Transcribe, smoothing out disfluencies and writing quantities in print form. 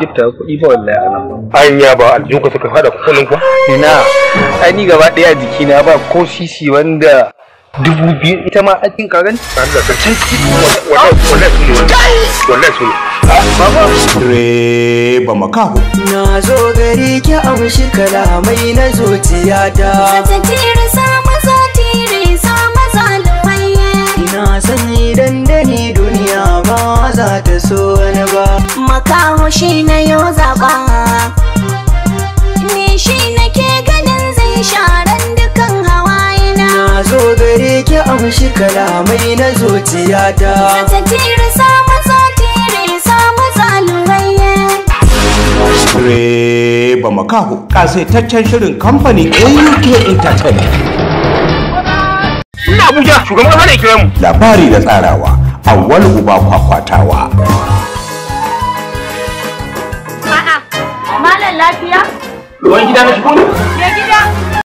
Gifta kuɗi ba wallahi a nan ba. Anya ba aljihunka suka hada kuɗin kuwa? Ina, ai ni gaba ɗaya jikina ba ko sisi wanda 2000 ita ma aikin ka gani? Allah sarki. Wallahi wallahi su ne wannan. Wallahi su ne. Baba. Direba makaho. Na zo gari ki amshi kalamai na zuciyata. Ina sanyi dandani duniya ba za ta so wani ba. Makaho shi na yau zaɓa, ni shi nake ganin zai sharan dukan hawayena. Na zo gari ki amshi kalamai na zuciyata. Direba makaho. Kasaitaccen shirin kamfanin AUK Entertainment. Ina Abuja shugaban kasa ne kira mu. Labari da tsarawa Awwal Uba Kwakwatawa. A'a, malam lafiya? Wani gida na shigo ne? Me gida?